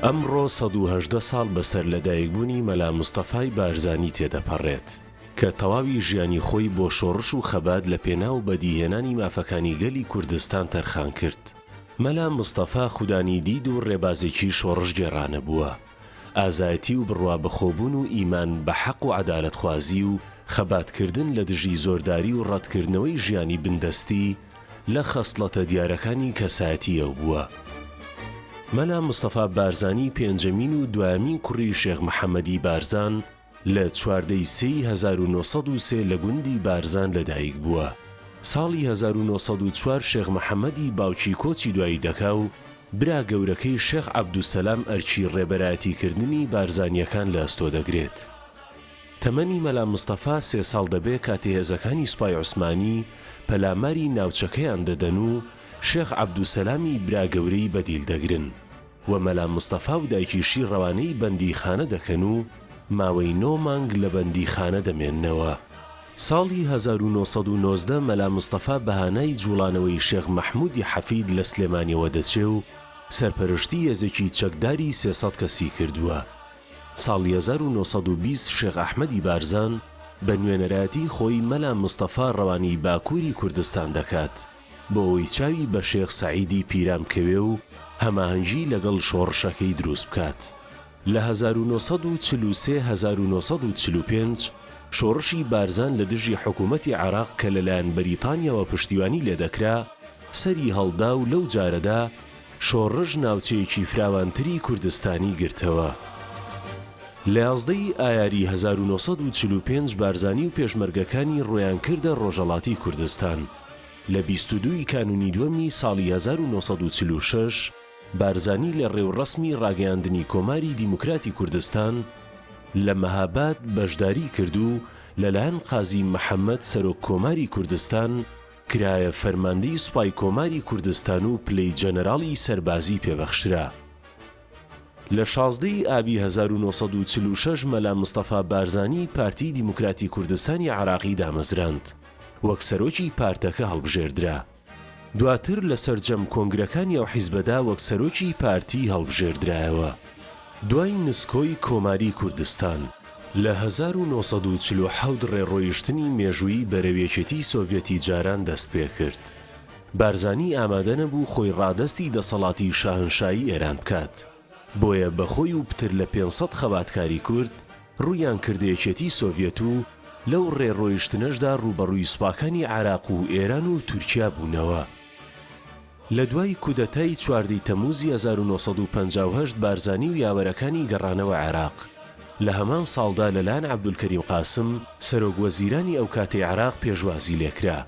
ئەمڕۆ 118 ساڵ بەسەر لەدایکبوونی مەلا مستەفای بارزانی تێدەپەڕێت، کە تەواوی ژیانی خۆی بۆ شۆڕش و خەبات لە پێناو بەدیهێنانی مافەکانی گەلی کوردستان تەرخان کرد. مەلا مستەفا خودانی دید و ڕێبازێکی شۆڕشگێڕانە بووە. ئازایەتی و بڕوا بەخۆبوون و ئیمان بە حەق و عەدالەتخوازی و خەباتکردن لە دژی زۆرداری و ڕەتکردنەوەی ژیانی بندەستی لە خەسڵەتە دیارەکانی کەسایەتی ئەو بووە. مەلا مستەفا بارزانی پێنجەمین و دوایەمین کوڕی شێخ محەمەدی بارزان لە 14 ی سێی 1903 لە گوندی بارزان لەدایک بووە. ساڵی 1904 شێخ محەمەدی باوکی کۆچی دوایی دەکا و برا گەورەکەی شێخ عەبدولسەلام ئەرکی ڕێبەرایەتیکردنی بارزانییەکان لە ئەستۆ دەگرێت. تەمەنی مەلا مستەفا سێ ساڵ دەبێ کاتێ هێزەکانی سوپای عوسمانی پەلاماری ناوچەکەیان دەدەن و شێخ عەبدولسەلامی برا گەورەی بە دیل دەگرن و مەلا مستەفا و دایکیشی ڕەوانەی بەندیخانە دەکەن و ماوەی نۆ مانگ لە بەندیخانە دەمێننەوە. ساڵی 1919 مەلا مستەفا بە هانای جوڵانەوەی شێخ مەحمودی حەفید لە سلێمانیەوە دەچێ و سەرپەرشتی هێزێکی چەکداری 300 کەسی کردووە. ساڵی 1920 شێخ ئەحمەدی بارزان بە نوێنەرایەتی خۆی مەلا مستەفا ڕەوانەی باکووری کوردستان دەکات بۆ ئەوەی چاوی بە شێخ سەعیدی پیران بکەوێ و هەماهەنگی لەگەڵ شۆڕشەکەی دروست بکات. لە 1943 1945 شۆڕشی بارزان لە دژی حکوومەتی عێراق کە لەلایەن بەریتانیاوە پشتیوانی لێدەکرا سەری هەڵدا و لەو جارەدا شۆڕش ناوچەیەکی فراوانتری کوردستانی گرتەوە. لە 11 ی ئایاری 1945 بارزانی و پێشمەرگەکانی ڕوویان کردە ڕۆژەڵاتی کوردستان. لە 22 ی کانوونی دووەمی ساڵی 1946 بارزانی لە ڕێوڕەسمی ڕاگەیاندنی کۆماری دیموکراتی کوردستان لە مەهاباد بەشداری کرد و لەلایەن قازی محەمەد سەرۆک کۆماری کوردستان کرایە فەرماندەی سوپای کۆماری کوردستان و پلەی جەنەراڵی سەربازی پێبەخشرا. لە 16 ی ئابی 1946 مەلا مستەفا بارزانی پارتی دیموکراتی کوردستانی عێراقی دامەزراند، وەک سەرۆکی پارتەکە هەڵبژێردرا. دواتر لە سەرجەم کۆنگرەکانی ئەو حیزبەدا وەک سەرۆکی پارتی هەڵبژێردرایەوە. دوای نسکۆی کۆماری کوردستان، لە 1947 ڕێڕۆیشتنی مێژوویی بەرەو یەکێتی سۆڤیەتی جاران دەستپێکرد. بارزانی ئامادە نەبوو خۆی ڕادەستی دەسەڵاتی شاهنشایی ئێران بکات، بۆیە بە خۆی و پتر لە 500 خەباتکاری کورد ڕوویان کردە یەکێتی سۆڤیەت و لەو ڕێڕۆیشتنەشدا ڕووبەڕووی سوپاکانی عێراق و ئێران و تورکیا بوونەوە. لە دوای کودەتای 14 ی تەمووزی 1958 بارزانی و یاوەرەکانی گەڕانەوە عێراق. لە هەمان ساڵدا لەلایەن عەبدولکەریم قاسم، سەرۆک وەزیرانی ئەوکاتەی عێراق پێشوازی لێکرا.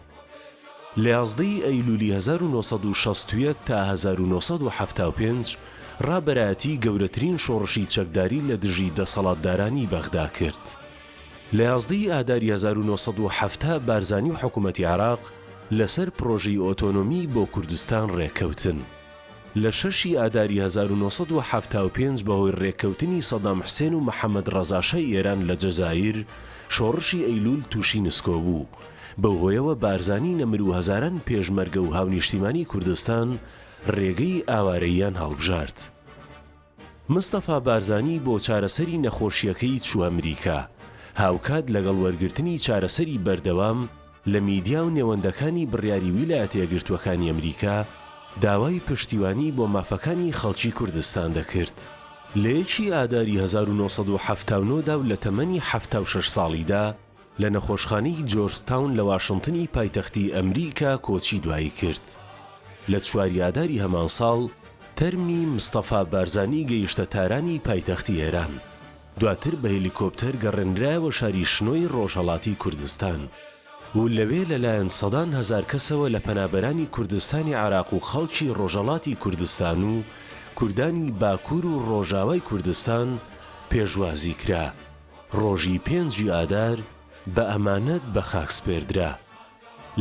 لە 11 ی ئەیلولی 1961 تا 1975 ڕابەرایەتی گەورەترین شۆڕشی چەکداری لە دژی دەسەڵاتدارانی بەغدا کرد. لە 11 ی ئاداری 1970 بارزانی و حکومەتی عێراق لەسەر پڕۆژەی ئۆتۆنۆمی بۆ کوردستان ڕێککەوتن. لە شەش ی ئاداری 1975 بەهۆی ڕێککەوتنی سەدام حسێن و محەمەد ڕەزاشای ئێران لە جەزایر، شۆڕشی ئەیلول تووشی نسکۆ بوو. بەو هۆیەوە بارزانی نەمر و هەزاران پێشمەرگە و هاونیشتیمانی کوردستان ڕێگەی ئاوارەییان هەڵبژارد. مستەفا بارزانی بۆ چارەسەری نەخۆشییەکەی چووە ئەمریکا، هاوکات لەگەڵ وەرگرتنی چارەسەری بەردەوام لە میدیا و نێوەندەکانی بڕیاری ویلایەتە یەکگرتووەکانی ئەمریکا داوای پشتیوانی بۆ مافەکانی خەڵکی کوردستان دەکرد. لە یەکی ئاداری 1979 دا و لە تەمەنی 76 ساڵیدا لە نەخۆشخانەی جۆرج تاون لە واشنتنی پایتەختی ئەمریکا کۆچی دوایی کرد. لە چواری ئاداری هەمان ساڵ تەرمی مستەفا بارزانی گەیشتە تارانی پایتەختی ئێران. دواتر بە هێلیکۆپتەر گەڕێنرایەوە شاری شنۆی ڕۆژهەڵاتی کوردستان و لەوێ لەلایەن سەدان هەزار کەسەوە لە پەنابەرانی کوردستانی عێراق و خەڵکی ڕۆژهەڵاتی کوردستان و کوردانی باکوور و ڕۆژاوای کوردستان پێشوازی کرا. ڕۆژی پێنجی ئادار بە ئەمانەت بە خاک سپێردرا.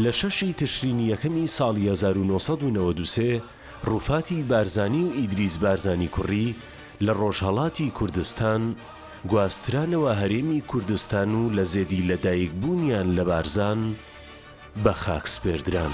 لە شەشی تشرینی یەکەمی ساڵی 1993 ڕووفاتی بارزانی و ئیدریس بارزانی کوڕی لە ڕۆژهەڵاتی کوردستان گواسترانەوە هەرێمی کوردستان و لە زێدی لەدایکبوونیان لە بارزان بە خاک سپێردران.